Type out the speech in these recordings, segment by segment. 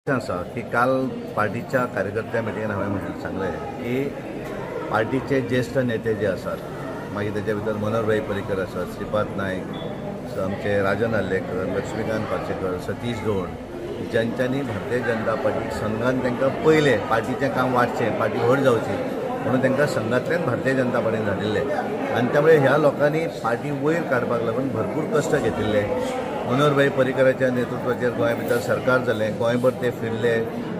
आसा की काल पार्टीच्या कार्यकर्त्या मिटिंगेन हांवें म्हणून सांगलें की पार्टीचे ज्येश्ठ नेते जे आसात, मागीर तेच्या भितर मनोहरभाई पर्रीकर आसात, श्रीपाद नायक, आमचे राजन आर्लेकर, लक्ष्मीकांत पार्सेकर, सतीश धोंड, ज्यांच्यांनी भारतीय जनता पार्टी संघान तांकां पयलें पार्टीचें काम वाडचें, पार्टी व्हड जावची म्हणून तांकां संघांतल्यान भारतीय जनता पार्टीन धाडिल्लें आनी त्यामुळे ह्या लोकांनी पार्टी वयर काडपाक लागून भरपूर कश्ट घेतिल्ले. मनोहरभाई पर्रीकराच्या नेतृत्वाचेर गोंया भितर सरकार जालें, गोंयभर ते फिरले,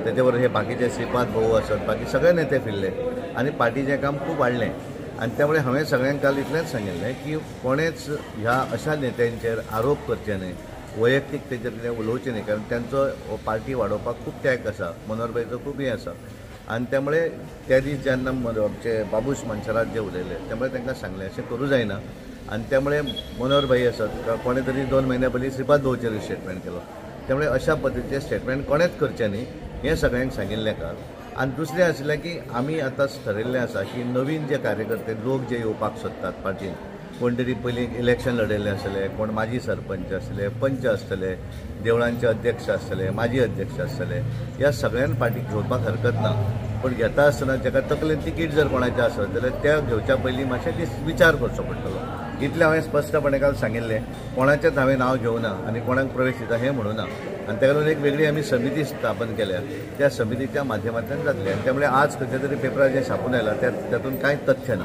तेचे बरोबर हे बाकीचे श्रीपाद भाऊ आसत, बाकी सगळे नेते फिरले आनी पार्टीचें काम खूब वाडलें. आनी त्यामुळे हांवें सगळ्यांक काल इतलेंच सांगिल्लें की कोणेच ह्या अशा नेत्यांचेर आरोप करचे न्हय, वैयक्तीक तेचेर कितें उलोवचें न्हय, कारण तांचो पार्टी वाडोवपाक खूब त्याग आसा, मनोहरभाईचो खूब हें आसा. आनी त्यामुळे त्या दीस जेन्ना आमचे बाबूश मनसरात जे उलयले त्यामुळे तांकां सांगलें अशें करूं जायना. आनी त्यामुळे मनोहरभाई आसत, कोणें तरी 2 म्हयन्या पयलीं श्रीपाद भाऊचेर स्टेटमेंट केलो, त्यामुळे अशा पद्दतीचें स्टेटमेंट कोणेंच करचें न्ही हें सगळ्यांक सांगिल्लें काल. आनी दुसरें आशिल्लें की आमी आतां ठरयल्लें आसा की नवीन जे कार्यकर्ते लोक जे येवपाक सोदतात पार्टीन, कोण तरी पयलीं इलेक्शन लढयल्ले आसतले, कोण माजी सरपंच आसतले, पंच आसतले, देवळांचे अध्यक्ष आसतले, माजी अध्यक्ष आसतले, ह्या सगळ्यांक पार्टीक घेवपाक हरकत ना. पूण घेता आसतना जाका तकलेन तिकीट जर कोणाचें आसत जाल्यार त्या घेवच्या पयलीं मातशें दीस विचार करचो पडटलो. इतलें हांवें स्पश्टपणे काल सांगिल्लें. कोणाचेंच हांवें नांव घेवना आनी कोणाक प्रवेश दिता हें म्हणूना. आनी ताका लागून एक वेगळी आमी समिती स्थापन केल्या, त्या समितीच्या माध्यमांतल्यान जातलें. आनी त्यामुळे आज खंयच्या तरी पेपरार जें छापून आयलां तातूंत कांय तथ्य ना.